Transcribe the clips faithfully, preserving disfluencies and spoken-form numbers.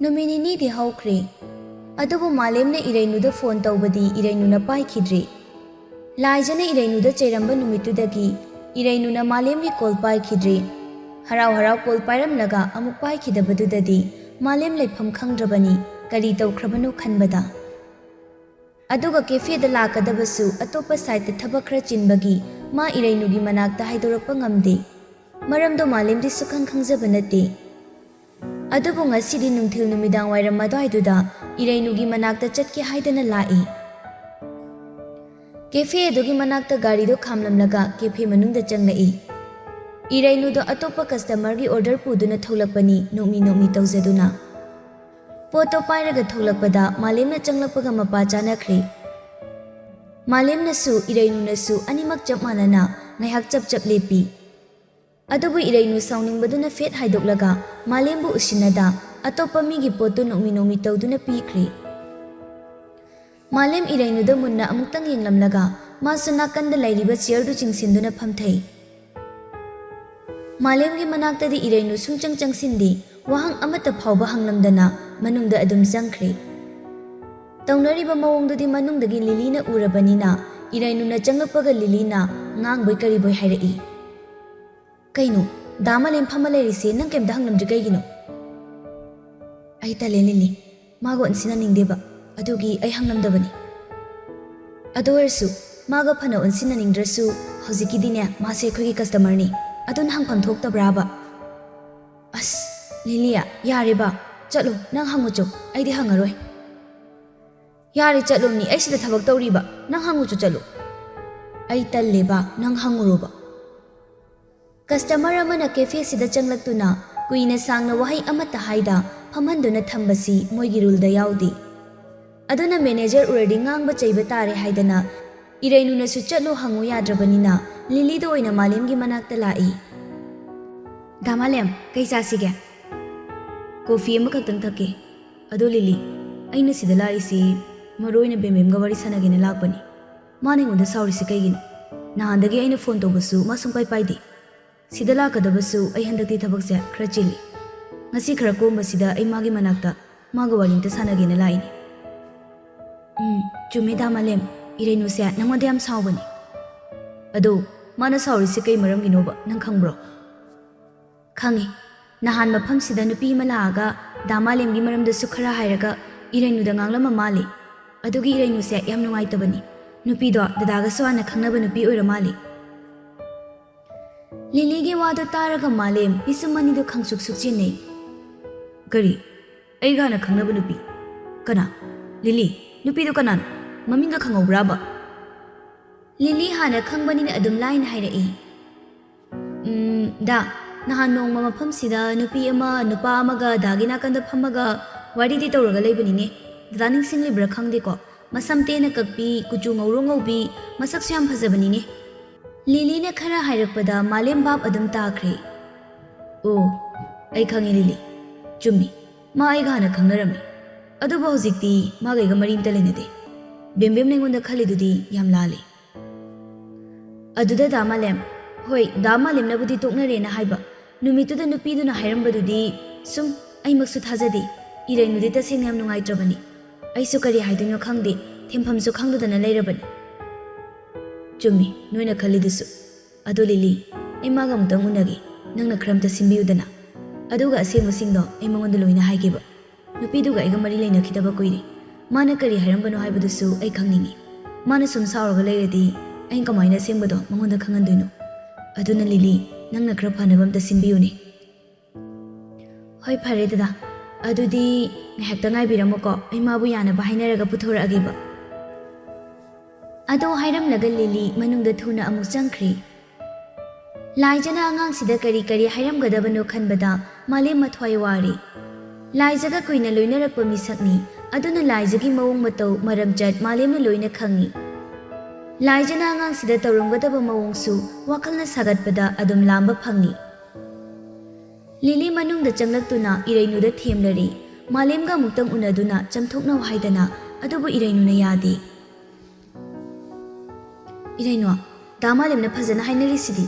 ꯅꯨꯃꯤꯠ ꯅꯤꯅꯤꯗꯤ ꯍꯧꯈ꯭ꯔꯦ꯫ ꯑꯗꯨꯕꯨ ꯃꯥꯂꯦꯝꯅ ꯏꯔꯩꯅꯨꯗ ꯐꯣꯟ ꯇꯧꯕꯗꯤ ꯏꯔꯩꯅꯨꯅ ꯄꯥꯏꯈꯤꯗ꯭ꯔꯦ꯫ ꯂꯥꯏꯖꯅ ꯏꯔꯩꯅꯨꯗ ꯆꯩꯔꯝꯕ ꯅꯨꯃꯤꯠꯇꯨꯗꯒꯤ ꯏꯔꯩꯅꯨꯅ ꯃꯥꯂꯦꯝꯒꯤ ꯀꯣꯜ ꯄꯥꯏꯈꯤꯗ꯭ꯔꯦ꯫ ꯍꯔꯥꯎ ꯍꯔꯥꯎ ꯀꯣꯜ ꯄꯥꯏꯔꯝꯂꯒ ꯑꯃꯨꯛ ꯄꯥꯏꯈꯤꯗꯕꯗꯨꯗꯗꯤ ꯃꯥꯂꯦꯝ ꯂꯩꯐꯝ ꯈꯪꯗ꯭ꯔꯕꯅꯤ, ꯀꯔꯤ ꯇꯧꯈ꯭ꯔꯕꯅꯣ ꯈꯟꯕꯗ꯫ ꯑꯗꯨꯒ ꯀꯦꯐꯦꯗ ꯂꯥꯛꯀꯗꯕꯁꯨ ꯑꯇꯣꯞꯄ ꯁꯥꯏꯠꯇ ꯊꯕꯛ ꯈꯔ ꯆꯤꯟꯕꯒꯤ ꯃꯥ ꯏꯔꯩꯅꯨꯒꯤ ꯃꯅꯥꯛꯇ ꯍꯥꯏꯗꯣꯔꯛꯄ ꯉꯝꯗꯦ꯫ ꯃꯔꯝꯗꯣ ꯃꯥꯂꯦꯝꯗꯤ ꯁꯨꯈꯪ ꯈꯪꯖꯕ ꯅꯠꯇꯦ꯫ ꯑꯗꯨꯕꯨ ꯉꯁꯤꯗꯤ ꯅꯨꯡꯊꯤꯜ ꯅꯨꯃꯤꯗꯥꯡ ꯋꯥꯏꯔꯝ ꯑꯗꯨꯋꯥꯏꯗꯨꯗ ꯏꯔꯩꯅꯨꯒꯤ ꯃꯅꯥꯛꯇ ꯆꯠꯀꯦ ꯍꯥꯏꯗꯅ ꯂꯥꯛꯏ꯫ ꯀꯦꯐꯦ ꯑꯗꯨꯒꯤ ꯃꯅꯥꯛꯇ ꯒꯥꯔꯤꯗꯣ ꯈꯥꯝꯂꯝꯂꯒ ꯀꯦꯐꯦ ꯃꯅꯨꯡꯗ ꯆꯪꯂꯛꯏ꯫ ꯏꯔꯩꯅꯨꯗꯣ ꯑꯇꯣꯞꯄ ꯀꯁꯇꯃꯔꯒꯤ ꯑꯣꯔꯗꯔ ꯄꯨꯗꯨꯅ ꯊꯣꯛꯂꯛꯄꯅꯤ, ꯅꯣꯛꯃꯤ ꯅꯣꯛꯃꯤ ꯇꯧꯖꯗꯨꯅ꯫ ꯄꯣꯠꯇꯣ ꯄꯥꯏꯔꯒ ꯊꯣꯛꯂꯛꯄꯗ ꯃꯥꯂꯦꯝꯅ ꯆꯪꯂꯛꯄꯒ ꯃꯄꯥ ꯆꯥꯅꯈ꯭ꯔꯦ꯫ ꯃꯥꯂꯦꯝꯅꯁꯨ ꯏꯔꯩꯅꯨꯅꯁꯨ ꯑꯅꯤꯃꯛ ꯆꯞ ꯃꯥꯟꯅꯅ ꯉꯥꯏꯍꯥꯛ ꯆꯞ ꯆꯞ ꯂꯦꯞꯄꯤ꯫ ꯑꯗꯨꯕꯨ ꯏꯔꯩꯅꯨ ꯁꯥꯎꯅꯤꯡꯕꯗꯨꯅ ꯐꯦꯠ ꯍꯥꯏꯗꯣꯛꯂꯒ ꯃꯥꯂꯦꯝꯕꯨ ꯎꯁꯤꯟꯅꯗ ꯑꯇꯣꯞꯄ ꯃꯤꯒꯤ ꯄꯣꯠꯇꯨ ꯅꯣꯛꯃꯤ ꯅꯣꯛꯃꯤ ꯇꯧꯗꯨꯅ ꯄꯤꯈ꯭ꯔꯦ꯫ ꯃꯥꯂꯦꯝ ꯏꯔꯩꯅꯨꯗ ꯃꯨꯟꯅ ꯑꯃꯨꯛꯇꯪ ꯌꯦꯡꯂꯝꯂꯒ ꯃꯥꯁꯨ ꯅꯥꯀꯟꯗ ꯂꯩꯔꯤꯕ ꯆꯤꯌꯔꯗꯨ ꯆꯤꯡꯁꯤꯟꯗꯨꯅ ꯐꯝꯊꯩ꯫ ꯃꯥꯂꯦꯝꯒꯤ ꯃꯅꯥꯛꯇꯗꯤ ꯏꯔꯩꯅꯨ ꯁꯨꯡꯆꯪ ꯆꯪꯁꯤꯟꯗꯦ, ꯋꯥꯍꯪ ꯑꯃꯠꯇ ꯐꯥꯎꯕ ꯍꯪꯂꯝꯗꯅ ꯃꯅꯨꯡꯗ ꯑꯗꯨꯝ ꯆꯪꯈ꯭ꯔꯦ꯫ ꯇꯧꯅꯔꯤꯕ ꯃꯑꯣꯡꯗꯨꯗꯤ ꯃꯅꯨꯡꯗꯒꯤ ꯂꯤꯂꯤꯅ ꯎꯔꯕꯅꯤꯅ ꯏꯔꯩꯅꯨꯅ ꯆꯪꯂꯛꯄꯒ ꯂꯤꯂꯤꯅ ꯉꯥꯡꯕꯣꯏ ꯀꯔꯤꯕꯣꯏ ꯍꯥꯏꯔꯛꯏ꯫ "ꯀꯩꯅꯣ, ꯗꯥ ꯃꯥꯂꯦꯝ ꯐꯝꯃ ꯂꯩꯔꯤꯁꯦ ꯅꯪ ꯀꯩꯝꯇ ꯍꯪꯂꯝꯗ꯭ꯔꯤ ꯀꯩꯒꯤꯅꯣ?" "ꯑꯩ ꯇꯜꯂꯦ ꯂꯤꯂꯤ, ꯃꯥꯒ ꯑꯣꯟꯁꯤꯟꯅꯅꯤꯡꯗꯦꯕ, ꯑꯗꯨꯒꯤ ꯑꯩ ꯍꯪꯂꯝꯗꯕꯅꯤ꯫ ꯑꯗꯨ ꯑꯣꯏꯔꯁꯨ ꯃꯥꯒ ꯐꯅ ꯑꯣꯟꯁꯤꯟꯅꯅꯤꯡꯗ꯭ꯔꯁꯨ ꯍꯧꯖꯤꯛꯀꯤꯗꯤꯅꯦ ꯃꯥꯁꯦ ꯑꯩꯈꯣꯏꯒꯤ ꯀꯁꯇꯃꯔꯅꯤ, ꯑꯗꯨꯅ ꯍꯪꯐꯝ ꯊꯣꯛꯇꯕ꯭ꯔꯥꯕ?" "ꯑꯁ, ꯂꯤꯂꯤꯌꯥ, ꯌꯥꯔꯦꯕ, ꯆꯠꯂꯣ, ꯅꯪ ꯍꯪꯉꯨꯆꯣ, ꯑꯩꯗꯤ ꯍꯪꯉꯔꯣꯏ꯫" "ꯌꯥꯔꯦ, ꯆꯠꯂꯣ ꯃꯤ, ꯑꯩ ꯁꯤꯗ ꯊꯕꯛ ꯇꯧꯔꯤꯕ, ꯅꯪ ꯍꯪꯉꯨꯆꯣ, ꯆꯠꯂꯣ꯫" "ꯑꯩ ꯇꯜꯂꯦꯕ, ꯅꯪ ꯍꯪꯉꯨꯔꯣꯕ꯫" ꯀꯁꯇꯃꯔ ꯑꯃꯅ ꯀꯦꯐꯦꯁꯤꯗ ꯆꯪꯂꯛꯇꯨꯅ ꯀꯨꯏꯅ ꯁꯥꯡꯅ ꯋꯥꯍꯩ ꯑꯃꯠꯇ ꯍꯥꯏꯗ ꯐꯝꯍꯟꯗꯨꯅ ꯊꯝꯕꯁꯤ ꯃꯣꯏꯒꯤ ꯔꯨꯜꯗ ꯌꯥꯎꯗꯦ꯫ ꯑꯗꯨꯅ ꯃꯦꯅꯦꯖꯔ ꯎꯔꯗꯤ ꯉꯥꯡꯕ ꯆꯩꯕ ꯇꯥꯔꯦ ꯍꯥꯏꯗꯅ ꯏꯔꯩꯅꯨꯅꯁꯨ ꯆꯠꯂꯣ ꯍꯪꯉꯨ ꯌꯥꯗ꯭ꯔꯕꯅꯤꯅ ꯂꯤꯂꯤꯗ ꯑꯣꯏꯅ ꯃꯥꯂꯦꯝꯒꯤ ꯃꯅꯥꯛꯇ ꯂꯥꯛꯏ꯫ "ꯗꯥ ꯃꯥꯂꯦꯝ, ꯀꯩ ꯆꯥꯁꯤꯒꯦ?" "ꯀꯣꯐꯤ ꯑꯃꯈꯛꯇꯪ ꯊꯛꯀꯦ꯫" "ꯑꯗꯣ ꯂꯤꯂꯤ, ꯑꯩꯅ ꯁꯤꯗ ꯂꯥꯛꯏꯁꯤ ꯃꯔꯨ ꯑꯣꯏꯅ ꯕꯦꯝꯕꯦꯝꯒ ꯋꯥꯔꯤ ꯁꯥꯟꯅꯒꯦꯅ ꯂꯥꯛꯄꯅꯤ꯫ ꯃꯥꯅ ꯑꯩꯉꯣꯟꯗ ꯁꯥꯎꯔꯤꯁꯤ ꯀꯩꯒꯤꯅꯣ? ꯅꯍꯥꯟꯗꯒꯤ ꯑꯩꯅ ꯐꯣꯟ ꯇꯧꯕꯁꯨ ꯃꯥ ꯁꯨꯡꯄꯥꯏ ꯄꯥꯏꯗꯦ꯫ ꯁꯤꯗ ꯂꯥꯛꯀꯗꯕꯁꯨ ꯑꯩ ꯍꯟꯗꯛꯇꯤ ꯊꯕꯛꯁꯦ ꯈꯔ ꯆꯤꯜꯂꯤ꯫" ꯉꯁꯤ ꯈꯔ ꯀꯣꯝꯕꯁꯤꯗ ꯑꯩ ꯃꯥꯒꯤ ꯃꯅꯥꯛꯇ ꯃꯥꯒ ꯋꯥꯔꯤ ꯑꯝꯇ ꯁꯥꯟꯅꯒꯦꯅ ꯂꯥꯛꯏꯅꯤ꯫ ꯎꯝ, ꯆꯨꯝꯃꯦ ꯗꯥ ꯃꯥꯂꯦꯝ, ꯏꯔꯩꯅꯨꯁꯦ ꯅꯉꯣꯟꯗ ꯌꯥꯝ ꯁꯥꯎꯕꯅꯤ꯫ ꯑꯗꯣ ꯃꯥꯅ ꯁꯥꯎꯔꯤꯁꯦ ꯀꯩ ꯃꯔꯝꯒꯤꯅꯣꯕ, ꯅꯪ ꯈꯪꯕ꯭ꯔꯣ? ꯈꯪꯉꯤ꯫ ꯅꯍꯥꯟ ꯃꯐꯝꯁꯤꯗ ꯅꯨꯄꯤ ꯑꯃ ꯂꯥꯛꯑꯒ ꯗꯥ ꯃꯥꯂꯦꯝꯒꯤ ꯃꯔꯝꯗꯁꯨ ꯈꯔ ꯍꯥꯏꯔꯒ ꯏꯔꯩꯅꯨꯗ ꯉꯥꯡꯂꯝꯕ ꯃꯥꯜꯂꯤ꯫ ꯑꯗꯨꯒꯤ ꯏꯔꯩꯅꯨꯁꯦ ꯌꯥꯝ ꯅꯨꯡꯉꯥꯏꯇꯕꯅꯤ꯫ ꯅꯨꯄꯤꯗꯣ ꯗꯗꯥꯒꯁꯨ ꯍꯥꯟꯅ ꯈꯪꯅꯕ ꯅꯨꯄꯤ ꯑꯣꯏꯔ ꯃꯥꯜꯂꯤ꯫ ꯂꯤꯂꯤꯒꯤ ꯋꯥꯗꯣ ꯇꯥꯔꯒ ꯃꯥꯂꯦꯝ ꯄꯤꯁꯨꯝ ꯑꯅꯤꯗꯨ ꯈꯪꯁꯨꯛ ꯁꯨꯛꯆꯤꯟꯅꯩ꯫ ꯀꯔꯤ? ꯑꯩꯒ ꯍꯥꯟꯅ ꯈꯪꯅꯕ ꯅꯨꯄꯤ? ꯀꯅꯥ? ꯂꯤꯂꯤ, ꯅꯨꯄꯤꯗꯣ ꯀꯅꯥꯅꯣ? ꯃꯃꯤꯡꯒ ꯈꯪꯍꯧꯕ꯭ꯔꯥꯕ? ꯂꯤꯂꯤ ꯍꯥꯟꯅ ꯈꯪꯕꯅꯤꯅ ꯑꯗꯨꯝ ꯂꯥꯏꯅ ꯍꯥꯏꯔꯛꯏ꯫ "ꯎꯝ, ꯗꯥ, ꯅꯍꯥꯟ ꯅꯣꯡꯃ ꯃꯐꯝꯁꯤꯗ ꯅꯨꯄꯤ ꯑꯃ ꯅꯨꯄꯥ ꯑꯃꯒ ꯗꯥꯒꯤ ꯅꯥꯀꯟꯗ ꯐꯝꯃꯒ ꯋꯥꯔꯤꯗꯤ ꯇꯧꯔꯒ ꯂꯩꯕꯅꯤꯅꯦ꯫ ꯗꯗꯥ ꯅꯤꯡꯁꯤꯡꯂꯤꯕ꯭ꯔꯥ ꯈꯪꯗꯦꯀꯣ꯫ ꯃꯁꯝ ꯇꯦꯟꯅ ꯀꯛꯄꯤ, ꯀꯨꯆꯨ ꯉꯧꯔꯣꯛ ꯉꯧꯕꯤ, ꯃꯁꯛꯁꯨ ꯌꯥꯝ ꯐꯖꯕꯅꯤꯅꯦ꯫" ꯂꯤꯂꯤꯅ ꯈꯔ ꯍꯥꯏꯔꯛꯄꯗ ꯃꯥꯂꯦꯝ ꯚꯥꯞ ꯑꯗꯨꯝ ꯇꯥꯈ꯭ꯔꯦ꯫ "ꯑꯣ, ꯑꯩ ꯈꯪꯉꯦ ꯂꯤꯂꯤ꯫ ꯆꯨꯝꯃꯤ, ꯃꯥ ꯑꯩꯒ ꯍꯥꯟꯅ ꯈꯪꯅꯔꯝꯃꯤ꯫ ꯑꯗꯨꯕꯨ ꯍꯧꯖꯤꯛꯇꯤ ꯃꯥꯒ ꯑꯩꯒ ꯃꯔꯤ ꯑꯝꯇ ꯂꯩꯅꯗꯦ꯫ ꯕꯦꯝꯕꯦꯝꯅ ꯑꯩꯉꯣꯟꯗ ꯈꯜꯂꯤꯗꯨꯗꯤ ꯌꯥꯝ ꯂꯥꯜꯂꯤ꯫" ꯑꯗꯨꯗ ꯗꯥ ꯃꯥꯂꯦꯝ, ꯍꯣꯏ, ꯗꯥ ꯃꯥꯂꯦꯝꯅꯕꯨꯗꯤ ꯇꯣꯛꯅꯔꯦꯅ ꯍꯥꯏꯕ, ꯅꯨꯃꯤꯠꯇꯨꯗ ꯅꯨꯄꯤꯗꯨꯅ ꯍꯥꯏꯔꯝꯕꯗꯨꯗꯤ ꯁꯨꯝ ꯑꯩꯃꯛꯁꯨ ꯊꯥꯖꯗꯦ꯫ ꯏꯔꯩꯅꯨꯗꯤ ꯇꯁꯦꯡꯅ ꯌꯥꯝ ꯅꯨꯡꯉꯥꯏꯇ꯭ꯔꯕꯅꯤ꯫ ꯑꯩꯁꯨ ꯀꯔꯤ ꯍꯥꯏꯗꯣꯏꯅꯣ ꯈꯪꯗꯦ, ꯊꯦꯝꯐꯝꯁꯨ ꯈꯪꯗꯗꯅ ꯂꯩꯔꯕꯅꯤ꯫ ꯆꯨꯝꯃꯤ, ꯅꯣꯏꯅ ꯈꯜꯂꯤꯗꯨꯁꯨ꯫ ꯑꯗꯣ ꯂꯤꯂꯤ, ꯑꯩ ꯃꯥꯒ ꯑꯃꯨꯛꯇꯪ ꯎꯅꯒꯦ, ꯅꯪꯅ ꯈꯔ ꯑꯝꯇ ꯁꯤꯟꯕꯤꯌꯨꯗꯅ꯫ ꯑꯗꯨꯒ ꯑꯁꯦꯡꯕꯁꯤꯡꯗꯣ ꯑꯩ ꯃꯉꯣꯟꯗ ꯂꯣꯏꯅ ꯍꯥꯏꯒꯦꯕ꯫ ꯅꯨꯄꯤꯗꯨꯒ ꯑꯩꯒ ꯃꯔꯤ ꯂꯩꯅꯈꯤꯗꯕ ꯀꯨꯏꯔꯦ꯫ ꯃꯥꯅ ꯀꯔꯤ ꯍꯥꯏꯔꯝꯕꯅꯣ ꯍꯥꯏꯕꯗꯨꯁꯨ ꯑꯩ ꯈꯪꯅꯤꯡꯉꯤ꯫ ꯃꯥꯅ ꯁꯨꯝ ꯁꯥꯎꯔꯒ ꯂꯩꯔꯗꯤ ꯑꯩꯅ ꯀꯃꯥꯏꯅ ꯑꯁꯦꯡꯕꯗꯣ ꯃꯉꯣꯟꯗ ꯈꯪꯍꯟꯗꯣꯏꯅꯣ? ꯑꯗꯨꯅ ꯂꯤꯂꯤ, ꯅꯪꯅ ꯈꯔ ꯐꯅꯕ ꯑꯝꯇ ꯁꯤꯟꯕꯤꯌꯨꯅꯦ꯫ ꯍꯣꯏ, ꯐꯔꯦ ꯗꯗꯥ, ꯑꯗꯨꯗꯤ ꯉꯥꯏꯍꯥꯛꯇ ꯉꯥꯏꯕꯤꯔꯝꯃꯨꯀꯣ, ꯑꯩ ꯃꯥꯕꯨ ꯌꯥꯅꯕ ꯍꯥꯏꯅꯔꯒ ꯄꯨꯊꯣꯔꯛꯑꯒꯦꯕ꯫ ꯑꯗꯣ ꯍꯥꯏꯔꯝꯂꯒ ꯂꯤꯂꯤ ꯃꯅꯨꯡꯗ ꯊꯨꯅ ꯑꯃꯨꯛ ꯆꯪꯈ꯭ꯔꯦ꯫ ꯂꯥꯏꯖꯅ ꯑꯉꯥꯡꯁꯤꯗ ꯀꯔꯤ ꯀꯔꯤ ꯍꯥꯏꯔꯝꯒꯗꯕꯅꯣ ꯈꯟꯕꯗ ꯃꯥꯂꯦꯝ ꯃꯊ꯭ꯋꯥꯏ ꯋꯥꯔꯦ꯫ ꯂꯥꯏꯖꯒ ꯀꯨꯏꯅ ꯂꯣꯏꯅꯔꯛꯄ ꯃꯤꯁꯛꯅꯤ, ꯑꯗꯨꯅ ꯂꯥꯏꯖꯒꯤ ꯃꯑꯣꯡ ꯃꯇꯧ, ꯃꯔꯝꯆꯠ ꯃꯥꯂꯦꯝꯅ ꯂꯣꯏꯅ ꯈꯪꯏ꯫ ꯂꯥꯏꯖꯅ ꯑꯉꯥꯡꯁꯤꯗ ꯇꯧꯔꯝꯒꯗꯕ ꯃꯑꯣꯡꯁꯨ ꯋꯥꯈꯜꯅ ꯁꯥꯒꯠꯄꯗ ꯑꯗꯨꯝ ꯂꯥꯝꯕ ꯐꯪꯏ꯫ ꯂꯤꯂꯤ ꯃꯅꯨꯡꯗ ꯆꯪꯂꯛꯇꯨꯅ ꯏꯔꯩꯅꯨꯗ ꯊꯦꯝꯂꯔꯦ꯫ ꯃꯥꯂꯦꯝꯒ ꯑꯃꯨꯛꯇꯪ ꯎꯅꯗꯨꯅ ꯆꯝꯊꯣꯛꯅꯧ ꯍꯥꯏꯗꯅ, ꯑꯗꯨꯕꯨ ꯏꯔꯩꯅꯨꯅ ꯌꯥꯗꯦ꯫ "ꯏꯔꯩꯅꯨ, ꯗꯥ ꯃꯥꯂꯦꯝꯅ ꯐꯖꯅ ꯍꯥꯏꯅꯔꯤꯁꯤꯗꯤ꯫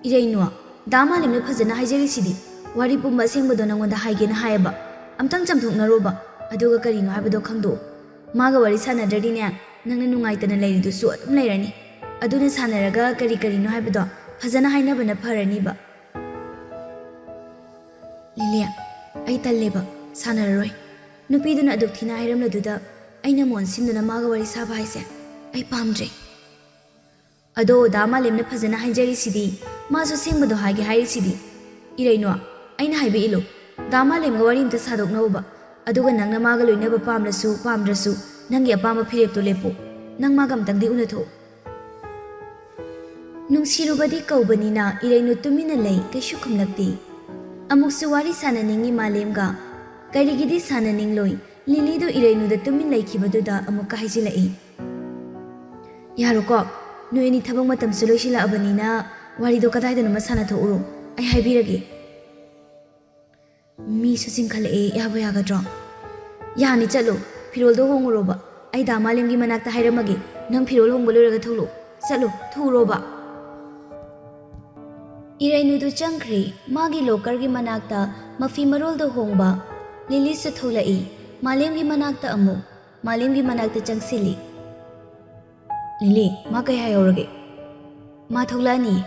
ꯏꯔꯩꯅꯨ, ꯗꯥ ꯃꯥꯂꯦꯝꯅ ꯐꯖꯅ ꯍꯥꯏꯖꯔꯤꯁꯤꯗꯤ꯫ ꯋꯥꯔꯤ ꯄꯨꯝꯕ ꯑꯁꯦꯡꯕꯗꯣ ꯅꯪꯉꯣꯟꯗ ꯍꯥꯏꯒꯦꯅ ꯍꯥꯏꯌꯦꯕ꯫ ꯑꯝꯇꯪ ꯆꯥꯝꯊꯣꯛꯅꯔꯣꯕ, ꯑꯗꯨꯒ ꯀꯔꯤꯅꯣ ꯍꯥꯏꯕꯗꯣ ꯈꯪꯗꯣꯛꯑꯣ꯫ ꯃꯥꯒ ꯋꯥꯔꯤ ꯁꯥꯟꯅꯗ꯭ꯔꯗꯤꯅꯦ, ꯅꯪꯅ ꯅꯨꯡꯉꯥꯏꯇꯅ ꯂꯩꯔꯤꯗꯨꯁꯨ ꯑꯗꯨꯝ ꯂꯩꯔꯅꯤ꯫ ꯑꯗꯨꯅ ꯁꯥꯟꯅꯔꯒ ꯀꯔꯤ ꯀꯔꯤꯅꯣ ꯍꯥꯏꯕꯗꯣ ꯐꯖꯅ ꯍꯥꯏꯅꯕꯅ ꯐꯔꯅꯤꯕ꯫ ꯂꯤꯂꯤ, ꯑꯩ ꯇꯜꯂꯦꯕ, ꯁꯥꯟꯅꯔꯔꯣꯏ꯫ ꯅꯨꯄꯤꯗꯨꯅ ꯑꯗꯨꯛ ꯊꯤꯅ ꯍꯥꯏꯔꯝꯂꯗꯨꯗ ꯑꯩꯅ ꯃꯣꯟ ꯁꯤꯟꯗꯨꯅ ꯃꯥꯒ ꯋꯥꯔꯤ ꯁꯥꯕ ꯍꯥꯏꯁꯦ ꯑꯩ ꯄꯥꯝꯗ꯭ꯔꯦ꯫ ꯑꯗꯣ ꯗꯥ ꯃꯥꯂꯦꯝꯅ ꯐꯖꯅ ꯍꯥꯏꯖꯔꯤꯁꯤꯗꯤ, ꯃꯥꯁꯨ ꯑꯁꯦꯡꯕꯗꯣ ꯍꯥꯏꯒꯦ ꯍꯥꯏꯔꯤꯁꯤꯗꯤ꯫ ꯏꯔꯩꯅꯣ, ꯑꯩꯅ ꯍꯥꯏꯕ ꯏꯜꯂꯨ꯫ ꯗꯥ ꯃꯥꯂꯦꯝꯒ ꯋꯥꯔꯤ ꯑꯝꯇ ꯁꯥꯗꯣꯛꯅꯧꯕ꯫ ꯑꯗꯨꯒ ꯅꯪꯅ ꯃꯥꯒ ꯂꯣꯏꯅꯕ ꯄꯥꯝꯂꯁꯨ ꯄꯥꯝꯗ꯭ꯔꯁꯨ, ꯅꯪꯒꯤ ꯑꯄꯥꯝꯕ ꯐꯤꯔꯦꯞꯇꯣ ꯂꯦꯞꯄꯨ꯫ ꯅꯪ ꯃꯥꯒ ꯑꯝꯇꯪꯗꯤ ꯎꯅꯊꯣꯛꯎ꯫ ꯅꯨꯡꯁꯤꯔꯨꯕꯗꯤ ꯀꯧꯕꯅꯤꯅ ꯏꯔꯩꯅꯨ ꯇꯨꯃꯤꯟꯅ ꯂꯩ, ꯀꯩꯁꯨ ꯈꯨꯝꯂꯛꯇꯦ꯫ ꯑꯃꯨꯛꯁꯨ ꯋꯥꯔꯤ ꯁꯥꯟꯅꯅꯤꯡꯉꯤ ꯃꯥꯂꯦꯝꯒ꯫ ꯀꯔꯤꯒꯤꯗꯤ ꯁꯥꯟꯅꯅꯤꯡꯂꯣꯏ? ꯂꯤꯂꯤꯗꯨ ꯏꯔꯩꯅꯨꯗ ꯇꯨꯃꯤꯟ ꯂꯩꯈꯤꯕꯗꯨꯗ ꯑꯃꯨꯛꯀ ꯍꯥꯏꯖꯤꯜꯂꯛꯏ꯫ ꯌꯥꯔꯣꯀꯣ, ꯅꯣꯏ ꯑꯅꯤ ꯊꯕꯛ ꯃꯇꯝꯁꯨ ꯂꯣꯏꯁꯤꯜꯂꯛꯑꯕꯅꯤꯅ ꯋꯥꯔꯤꯗꯣ ꯀꯗꯥꯏꯗꯅꯣꯃ ꯁꯥꯟꯅꯊꯣꯛꯎꯔꯣ, ꯑꯩ ꯍꯥꯏꯕꯤꯔꯒꯦ꯫ ꯃꯤꯁꯨ ꯆꯤꯡꯈꯠꯂꯛꯑꯦ, ꯌꯥꯕꯨ ꯌꯥꯒꯗ꯭ꯔꯣ? ꯌꯥꯅꯤ, ꯆꯠꯂꯣ, ꯐꯤꯔꯣꯜꯗꯣ ꯍꯣꯡꯉꯨꯔꯣꯕ꯫ ꯑꯩ ꯗꯥ ꯃꯥꯂꯦꯝꯒꯤ ꯃꯅꯥꯛꯇ ꯍꯥꯏꯔꯝꯃꯒꯦ, ꯅꯪ ꯐꯤꯔꯣꯜ ꯍꯣꯡꯕ ꯂꯣꯏꯔꯒ ꯊꯣꯛꯂꯛꯑꯣ꯫ ꯆꯠꯂꯣ, ꯊꯨꯔꯣꯕ꯫ ꯏꯔꯩꯅꯨꯗꯨ ꯆꯪꯈ꯭ꯔꯦ꯫ ꯃꯥꯒꯤ ꯂꯣꯀꯔꯒꯤ ꯃꯅꯥꯛꯇ ꯃꯐꯤ ꯃꯔꯣꯜꯗꯣ ꯍꯣꯡꯕ꯫ ꯂꯤꯂꯤꯁꯨ ꯊꯣꯛꯂꯛꯏ꯫ ꯃꯥꯂꯦꯝꯒꯤ ꯃꯅꯥꯛꯇ ꯑꯃꯨꯛ꯫ ꯃꯥꯂꯦꯝꯒꯤ ꯃꯅꯥꯛꯇ ꯆꯪꯁꯤꯜꯂꯤ꯫ ꯂꯤꯂꯤ, ꯃꯥ ꯀꯩ ꯍꯥꯏꯍꯧꯔꯒꯦ? ꯃꯥ ꯊꯣꯛꯂꯛꯑꯅꯤ꯫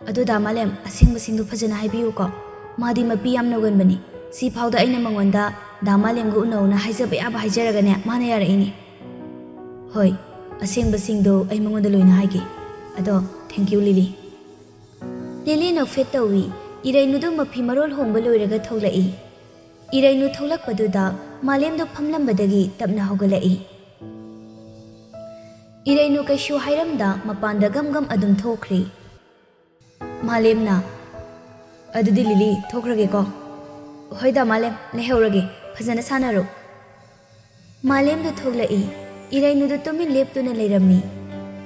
ꯑꯗꯨ ꯗꯥ ꯃꯥꯂꯦꯝ, ꯑꯁꯦꯡꯕꯁꯤꯡꯗꯣ ꯐꯖꯅ ꯍꯥꯏꯕꯤꯌꯨꯀꯣ꯫ ꯃꯥꯗꯤ ꯃꯄꯤ ꯌꯥꯝ ꯅꯧꯒꯟꯕꯅꯤ꯫ ꯁꯤ ꯐꯥꯎꯗ ꯑꯩꯅ ꯃꯉꯣꯟꯗ ꯗꯥ ꯃꯥꯂꯦꯝꯒ ꯎꯅꯧꯅ ꯍꯥꯏꯖꯕ ꯌꯥꯕ ꯍꯥꯏꯖꯔꯒꯅꯦ, ꯃꯥꯅ ꯌꯥꯔꯛꯏꯅꯤ꯫ ꯍꯣꯏ, ꯑꯁꯦꯡꯕꯁꯤꯡꯗꯣ ꯑꯩ ꯃꯉꯣꯟꯗ ꯂꯣꯏꯅ ꯍꯥꯏꯒꯦ꯫ ꯑꯗꯣ, thank you, ꯂꯤꯂꯤ꯫ ꯂꯤꯂꯤ ꯅꯣꯛꯐꯦꯠ ꯇꯧꯏ꯫ ꯏꯔꯩꯅꯨꯗꯨ ꯃꯐꯤ ꯃꯔꯣꯜ ꯍꯣꯡꯕ ꯂꯣꯏꯔꯒ ꯊꯣꯛꯂꯛꯏ꯫ ꯏꯔꯩꯅꯨ ꯊꯣꯛꯂꯛꯄꯗꯨꯗ ꯃꯥꯂꯦꯝꯗꯨ ꯐꯝꯂꯝꯕꯗꯒꯤ ꯇꯞꯅ ꯍꯧꯒꯠꯂꯛꯏ꯫ ꯏꯔꯩꯅꯨ ꯀꯩꯁꯨ ꯍꯥꯏꯔꯝꯗ ꯃꯄꯥꯟꯗ ꯒꯝ ꯒꯝ ꯑꯗꯨꯝ ꯊꯣꯛꯈ꯭ꯔꯦ꯫ ꯃꯥꯂꯦꯝꯅ, "ꯑꯗꯨꯗꯤ ꯂꯤꯂꯤ, ꯊꯣꯛꯈ꯭ꯔꯒꯦꯀꯣ?" "ꯍꯣꯏꯗ ꯃꯥꯂꯦꯝ, ꯂꯩꯍꯧꯔꯒꯦ, ꯐꯖꯅ ꯁꯥꯟꯅꯔꯣ꯫" ꯃꯥꯂꯦꯝꯗꯨ ꯊꯣꯛꯂꯛꯏ꯫ ꯏꯔꯩꯅꯨꯗꯨ ꯇꯨꯃꯤꯟ ꯂꯦꯞꯇꯨꯅ ꯂꯩꯔꯝꯃꯤ꯫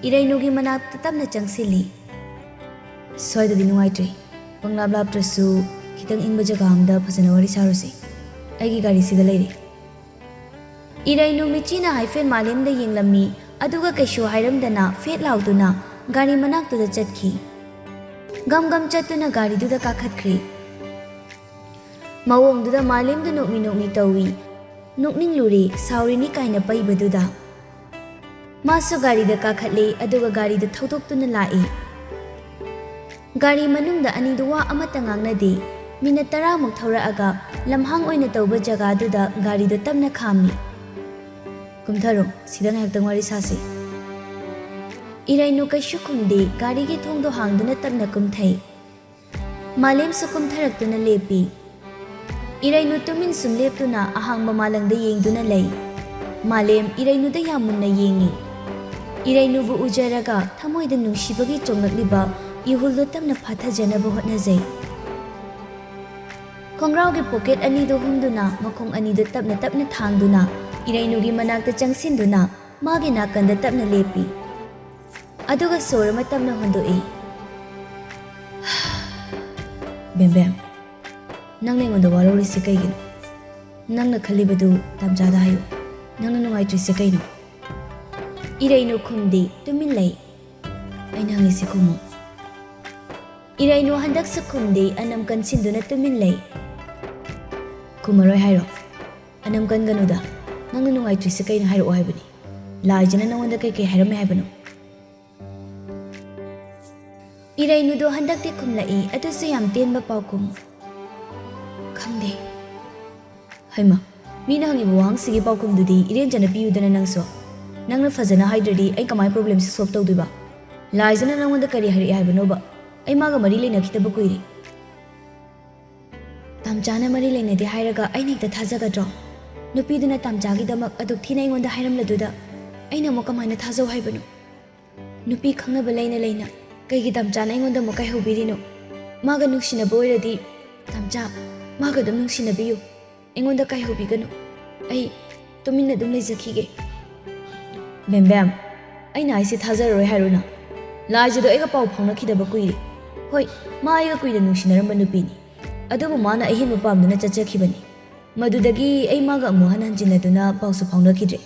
ꯏꯔꯩꯅꯨꯒꯤ ꯃꯅꯥꯛꯇ ꯇꯞꯅ ꯆꯪꯁꯤꯜꯂꯤ꯫ "ꯁ꯭ꯋꯥꯏꯗꯗꯤ ꯅꯨꯡꯉꯥꯏꯇ꯭ꯔꯦ꯫ ꯄꯪꯂꯥꯞ ꯂꯥꯞꯇ꯭ꯔꯁꯨ ꯈꯤꯇꯪ ꯏꯪꯕ ꯖꯒꯥ ꯑꯃꯗ ꯐꯖꯅ ꯋꯥꯔꯤ ꯁꯥꯔꯨꯁꯦ꯫ ꯑꯩꯒꯤ ꯒꯥꯔꯤꯁꯤꯗ ꯂꯩꯔꯦ꯫" ꯏꯔꯩꯅꯨ ꯃꯤꯠꯆꯤꯅ ꯍꯥꯏꯐꯦꯠ ꯃꯥꯂꯦꯝꯗ ꯌꯦꯡꯂꯝꯃꯤ, ꯑꯗꯨꯒ ꯀꯩꯁꯨ ꯍꯥꯏꯔꯝꯗꯅ ꯐꯦꯠ ꯂꯥꯎꯗꯨꯅ ꯒꯥꯔꯤ ꯃꯅꯥꯛꯇꯨꯗ ꯆꯠꯈꯤ꯫ ꯒꯝ ꯒꯝ ꯆꯠꯇꯨꯅ ꯒꯥꯔꯤꯗꯨꯗ ꯀꯥꯈꯠꯈ꯭ꯔꯦ꯫ ꯃꯑꯣꯡꯗꯨꯗ ꯃꯥꯂꯦꯝꯗꯨ ꯅꯣꯛꯃꯤ ꯅꯣꯛꯃꯤ ꯇꯧꯏ꯫ ꯅꯣꯛꯅꯤꯡꯂꯨꯔꯦ, ꯁꯥꯎꯔꯤꯅꯤ ꯀꯥꯏꯅ ꯄꯩꯕꯗꯨꯗ꯫ ꯃꯥꯁꯨ ꯒꯥꯔꯤꯗ ꯀꯥꯈꯠꯂꯦ, ꯑꯗꯨꯒ ꯒꯥꯔꯤꯗꯨ ꯊꯧꯗꯣꯛꯇꯨꯅ ꯂꯥꯛꯏ꯫ ꯒꯥꯔꯤ ꯃꯅꯨꯡꯗ ꯑꯅꯤꯗꯨ ꯋꯥ ꯑꯃꯠꯇ ꯉꯥꯡꯅꯗꯦ꯫ ꯃꯤꯅꯠ ꯇꯔꯥꯃꯨꯛ ꯊꯧꯔꯛꯑꯒ ꯂꯝꯍꯥꯡ ꯑꯣꯏꯅ ꯇꯧꯕ ꯖꯒꯥꯗꯨꯗ ꯒꯥꯔꯤꯗꯨ ꯇꯞꯅ ꯈꯥꯝꯃꯤ꯫ "ꯀꯨꯝꯊꯔꯣ, ꯁꯤꯗ ꯉꯥꯏꯍꯥꯛꯇꯪ ꯋꯥꯔꯤ ꯁꯥꯁꯤ꯫" ꯏꯔꯩꯅꯨ ꯀꯩꯁꯨ ꯈꯨꯝꯗꯦ, ꯒꯥꯔꯤꯒꯤ ꯊꯣꯡꯗꯣ ꯍꯥꯡꯗꯨꯅ ꯇꯞꯅ ꯀꯨꯝꯊꯩ꯫ ꯃꯥꯂꯦꯝꯁꯨ ꯀꯨꯝꯊꯔꯛꯇꯨꯅ ꯂꯦꯞꯄꯤ꯫ ꯏꯔꯩꯅꯨ ꯇꯨꯃꯤꯟ ꯁꯨꯝ ꯂꯦꯞꯇꯨꯅ ꯑꯍꯥꯡꯕ ꯃꯥꯂꯪꯗ ꯌꯦꯡꯗꯨꯅ ꯂꯩ꯫ ꯃꯥꯂꯦꯝ ꯏꯔꯩꯅꯨꯗ ꯌꯥꯝ ꯃꯨꯟꯅ ꯌꯦꯡꯉꯤ꯫ ꯏꯔꯩꯅꯨꯕꯨ ꯎꯖꯔꯒ ꯊꯃꯣꯏꯗ ꯅꯨꯡꯁꯤꯕꯒꯤ ꯆꯣꯡꯂꯛꯂꯤꯕ ꯏꯍꯨꯜꯗꯨ ꯇꯞꯅ ꯐꯥꯊꯖꯅꯕ ꯍꯣꯠꯅꯖꯩ꯫ ꯈꯣꯡꯒ꯭ꯔꯥꯎꯒꯤ ꯄꯣꯀꯦꯠ ꯑꯅꯤꯗꯨ ꯍꯨꯝꯗꯨꯅ, ꯃꯈꯣꯡ ꯑꯅꯤꯗꯨ ꯇꯞꯅ ꯇꯞꯅ ꯊꯥꯡꯗꯨꯅ, ꯏꯔꯩꯅꯨꯒꯤ ꯃꯅꯥꯛꯇ ꯆꯪꯁꯤꯟꯗꯨꯅ ꯃꯥꯒꯤ ꯅꯥꯀꯟꯗ ꯇꯞꯅ ꯂꯦꯞꯄꯤ꯫ ꯑꯗꯨꯒ ꯁꯣꯔ ꯑꯃ ꯇꯞꯅ ꯍꯣꯟꯗꯣꯛꯏ꯫ "ꯕꯦꯝꯕꯦꯝ, ꯅꯪꯅ ꯑꯩꯉꯣꯟꯗ ꯋꯥꯔꯧꯔꯤꯁꯤ ꯀꯩꯒꯤꯅꯣ? ꯅꯪꯅ ꯈꯜꯂꯤꯕꯗꯨ ꯇꯥꯝꯆꯥꯗ ꯍꯥꯏꯌꯨ꯫ ꯅꯪꯅ ꯅꯨꯡꯉꯥꯏꯇ꯭ꯔꯤꯁꯤ ꯀꯩꯅꯣ?" ꯏꯔꯩꯅꯨ ꯈꯨꯝꯗꯦ, ꯇꯨꯃꯤꯟ ꯂꯩ꯫ ꯑꯩꯅ ꯍꯪꯉꯤꯁꯤ ꯈꯨꯝꯃꯨ꯫ ꯏꯔꯩꯅꯨ ꯍꯟꯗꯛꯁꯨ ꯈꯨꯝꯗꯦ, ꯑꯅꯝ ꯀꯟꯁꯤꯟꯗꯨꯅ ꯇꯨꯃꯤꯟ ꯂꯩ꯫ "ꯈꯨꯝꯃꯔꯣꯏ ꯍꯥꯏꯔꯣ? ꯑꯅꯝ ꯀꯟꯒꯅꯨꯗ꯫ ꯅꯪꯅ ꯅꯨꯡꯉꯥꯏꯇ꯭ꯔꯤꯁꯤ ꯀꯩꯅꯣ ꯍꯥꯏꯔꯛꯑꯣ ꯍꯥꯏꯕꯅꯤ꯫ ꯂꯥꯏꯖꯅ ꯅꯪꯉꯣꯟꯗ ꯀꯩꯀꯩ ꯍꯥꯏꯔꯝꯃꯦ ꯍꯥꯏꯕꯅꯣ?" ꯏꯔꯩꯅꯨꯗꯣ ꯍꯟꯗꯛꯇꯤ ꯈꯨꯝꯂꯛꯏ, ꯑꯗꯨꯁꯨ ꯌꯥꯝ ꯇꯦꯟꯕ ꯄꯥꯎꯈꯨꯝ꯫ "ꯈꯪꯗꯦ꯫" ꯍꯩꯃ, ꯃꯤꯅ ꯍꯪꯉꯤꯕ ꯋꯥꯍꯪꯁꯤꯒꯤ ꯄꯥꯎꯈꯨꯝꯗꯨꯗꯤ ꯏꯔꯦꯟꯖꯅ ꯄꯤꯌꯨꯗꯅ ꯅꯪꯁꯨ꯫ ꯅꯪꯅ ꯐꯖꯅ ꯍꯥꯏꯗ꯭ꯔꯗꯤ ꯑꯩ ꯀꯃꯥꯏ problemꯁꯦ solve ꯇꯧꯗꯣꯏꯕ? ꯂꯥꯏꯖꯅ ꯅꯪꯉꯣꯟꯗ ꯀꯔꯤ ꯍꯥꯏꯔꯛꯏ ꯍꯥꯏꯕꯅꯣꯕ? ꯑꯩ ꯃꯥꯒ ꯃꯔꯤ ꯂꯩꯅꯈꯤꯗꯕ ꯀꯨꯏꯔꯦ꯫ ꯇꯥꯝꯆꯥꯅ ꯃꯔꯤ ꯂꯩꯅꯗꯦ ꯍꯥꯏꯔꯒ ꯑꯩꯅ ꯍꯦꯛꯇ ꯊꯥꯖꯒꯗ꯭ꯔꯣ? ꯅꯨꯄꯤꯗꯨꯅ ꯇꯥꯝꯆꯥꯒꯤꯗꯃꯛ ꯑꯗꯨꯛ ꯊꯤꯅ ꯑꯩꯉꯣꯟꯗ ꯍꯥꯏꯔꯝꯂꯗꯨꯗ ꯑꯩꯅ ꯑꯃꯨꯛ ꯀꯃꯥꯏꯅ ꯊꯥꯖꯧ ꯍꯥꯏꯕꯅꯣ? ꯅꯨꯄꯤ ꯈꯪꯅꯕ ꯂꯩꯅ ꯂꯩꯅ ꯀꯩꯒꯤ ꯇꯥꯝꯆꯥꯅ ꯑꯩꯉꯣꯟꯗ ꯑꯃꯨꯛ ꯀꯥꯏꯍꯧꯕꯤꯔꯤꯅꯣ? ꯃꯥꯒ ꯅꯨꯡꯁꯤꯅꯕ ꯑꯣꯏꯔꯗꯤ ꯇꯥꯝꯆꯥ ꯃꯥꯒ ꯑꯗꯨꯝ ꯅꯨꯡꯁꯤꯅꯕꯤꯌꯨ꯫ ꯑꯩꯉꯣꯟꯗ ꯀꯥꯏꯍꯧꯕꯤꯒꯅꯨ꯫ ꯑꯩ ꯇꯨꯃꯤꯟꯅ ꯑꯗꯨꯝ ꯂꯩꯖꯈꯤꯒꯦ꯫ ꯕꯦꯝꯕꯦꯝ, ꯑꯩꯅ ꯍꯥꯏꯁꯤ ꯊꯥꯖꯔꯔꯣꯏ ꯍꯥꯏꯔꯣ ꯅꯪ? ꯂꯥꯏꯖꯗꯣ ꯑꯩꯒ ꯄꯥꯎ ꯐꯥꯎꯅꯈꯤꯗꯕ ꯀꯨꯏꯔꯦ꯫ ꯍꯣꯏ, ꯃꯥ ꯑꯩꯒ ꯀꯨꯏꯅ ꯅꯨꯡꯁꯤꯅꯔꯝꯕ ꯅꯨꯄꯤꯅꯤ꯫ ꯑꯗꯨꯕꯨ ꯃꯥꯅ ꯑꯍꯦꯟꯕ ꯄꯥꯝꯗꯨꯅ ꯆꯠꯆꯈꯤꯕꯅꯤ꯫ ꯃꯗꯨꯗꯒꯤ ꯑꯩ ꯃꯥꯒ ꯑꯃꯨꯛ ꯍꯟꯅ ꯍꯟꯖꯤꯟꯅꯗꯨꯅ ꯄꯥꯎꯁꯨ ꯐꯥꯎꯅꯈꯤꯗ꯭ꯔꯦ꯫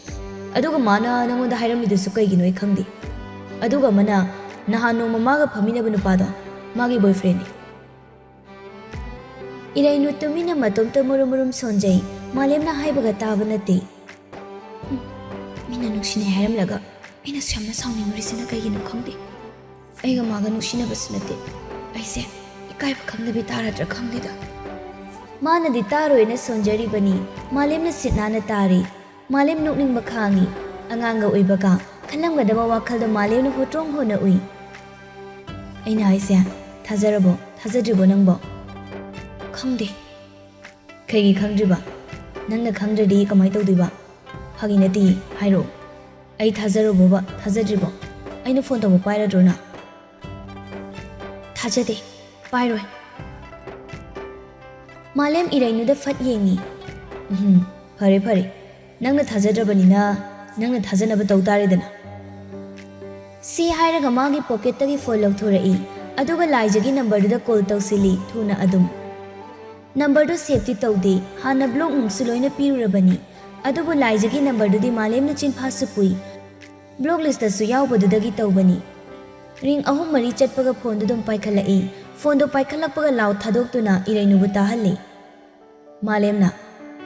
ꯑꯗꯨꯒ ꯃꯥꯅ ꯅꯪꯉꯣꯟꯗ ꯍꯥꯏꯔꯝꯃꯤꯗꯨꯁꯨ ꯀꯩꯒꯤꯅꯣ ꯑꯩ ꯈꯪꯗꯦ꯫ ꯑꯗꯨꯒ ꯑꯃꯅ, ꯅꯍꯥꯟ ꯅꯣꯡꯃ ꯃꯥꯒ ꯐꯝꯃꯤꯟꯅꯕ ꯅꯨꯄꯥꯗꯣ, ꯃꯥꯒꯤ boyfriendꯅꯤ꯫ ꯏꯔꯩꯅꯨ ꯇꯨꯃꯤꯟꯅ ꯃꯇꯣꯝꯇ ꯃꯨꯔꯨꯝ ꯃꯨꯔꯨꯝ ꯁꯣꯟꯖꯩ꯫ ꯃꯥꯂꯦꯝꯅ ꯍꯥꯏꯕꯒ ꯇꯥꯕ ꯅꯠꯇꯦ꯫ ꯍꯨꯝ, ꯃꯤꯅ ꯅꯨꯡꯁꯤꯅꯩ ꯍꯥꯏꯔꯝꯂꯒ ꯑꯩꯅ ꯁꯨꯌꯥꯝꯅ ꯁꯥꯎꯅꯤꯡꯉꯨꯔꯤꯁꯤꯅ ꯀꯩꯒꯤꯅꯣ ꯈꯪꯗꯦ꯫ ꯑꯩꯒ ꯃꯥꯒ ꯅꯨꯡꯁꯤꯅꯕꯁꯨ ꯅꯠꯇꯦ꯫ ꯑꯩꯁꯦ ꯏꯀꯥꯏꯕ ꯈꯪꯗꯕꯤ ꯇꯥꯔꯗ꯭ꯔꯥ ꯈꯪꯗꯦꯗ꯫ ꯃꯥꯅꯗꯤ ꯇꯥꯔꯣꯏꯅ ꯁꯣꯟꯖꯔꯤꯕꯅꯤ꯫ ꯃꯥꯂꯦꯝꯅ ꯁꯤꯠ ꯅꯥꯟꯅ ꯇꯥꯔꯤ꯫ ꯃꯥꯂꯦꯝ ꯅꯣꯛꯅꯤꯡꯕ ꯈꯥꯡꯉꯤ꯫ ꯑꯉꯥꯡꯒ ꯑꯣꯏꯕꯒ ꯈꯜꯂꯝꯒꯗꯕ ꯋꯥꯈꯜꯗꯣ ꯃꯥꯂꯦꯝꯅ ꯍꯣꯇ꯭ꯔꯣꯡ ꯍꯣꯅ ꯎꯏ꯫ ꯑꯩꯅ ꯍꯥꯏꯁꯦ ꯊꯥꯖꯔꯕꯣ? ꯊꯥꯖꯗ꯭ꯔꯤꯕꯣ ꯅꯪꯕꯣ? ꯈꯪꯗꯦ꯫ ꯀꯩꯒꯤ ꯈꯪꯗ꯭ꯔꯤꯕ? ꯅꯪꯅ ꯈꯪꯗ꯭ꯔꯗꯤ ꯀꯃꯥꯏ ꯇꯧꯗꯣꯏꯕ? ꯐꯥꯒꯤ ꯅꯠꯇꯦ, ꯍꯥꯏꯔꯛꯑꯣ꯫ ꯑꯩ ꯊꯥꯖꯔꯕꯣꯕ? ꯊꯥꯖꯗ꯭ꯔꯤꯕꯣ? ꯑꯩꯅ ꯐꯣꯟ ꯇꯧꯕ ꯄꯥꯏꯔꯗ꯭ꯔꯣ ꯅꯪ? ꯊꯥꯖꯗꯦ, ꯄꯥꯏꯔꯣꯏ꯫ ꯃꯥꯂꯦꯝ ꯏꯔꯩꯅꯨꯗ ꯐꯠ ꯌꯦꯡꯉꯤ꯫ ꯎꯝ, ꯐꯔꯦ ꯐꯔꯦ, ꯅꯪꯅ ꯊꯥꯖꯗ꯭ꯔꯕꯅꯤꯅ ꯅꯪꯅ ꯊꯥꯖꯅꯕ ꯇꯧ ꯇꯥꯔꯦꯗꯅ꯫ ꯁꯤ ꯍꯥꯏꯔꯒ ꯃꯥꯒꯤ ꯄꯣꯀꯦꯠꯇꯒꯤ ꯐꯣꯟ ꯂꯧꯊꯣꯔꯛꯏ, ꯑꯗꯨꯒ ꯂꯥꯏꯖꯒꯤ ꯅꯝꯕꯔꯗꯨꯗ ꯀꯣꯜ ꯇꯧꯁꯤꯜꯂꯤ ꯊꯨꯅ ꯑꯗꯨꯝ꯫ ꯅꯝꯕꯔꯗꯨ ꯁꯦꯞꯇꯤ ꯇꯧꯗꯦ, ꯍꯥꯟꯅ ꯕ꯭ꯂꯣꯛ ꯅꯨꯡꯁꯨ ꯂꯣꯏꯅ ꯄꯤꯔꯨꯔꯕꯅꯤ꯫ ꯑꯗꯨꯕꯨ ꯂꯥꯏꯖꯒꯤ ꯅꯝꯕꯔꯗꯨꯗꯤ ꯃꯥꯂꯦꯝꯅ ꯆꯤꯟꯐꯥꯁꯨ ꯄꯨꯏ꯫ ꯕ꯭ꯂꯣꯛ ꯂꯤꯁꯇꯁꯨ ꯌꯥꯎꯕꯗꯨꯗꯒꯤ ꯇꯧꯕꯅꯤ꯫ ꯔꯤꯡ ꯑꯍꯨꯝ ꯃꯔꯤ ꯆꯠꯄꯒ ꯐꯣꯟꯗꯨ ꯑꯗꯨꯝ ꯄꯥꯏꯈꯠꯂꯛꯏ꯫ ꯐꯣꯟꯗꯨ ꯄꯥꯏꯈꯠꯂꯛꯄꯒ ꯂꯥꯎ ꯊꯥꯗꯣꯛꯇꯨꯅ ꯏꯔꯩꯅꯨꯕꯨ ꯇꯥꯍꯜꯂꯤ꯫ ꯃꯥꯂꯦꯝꯅ,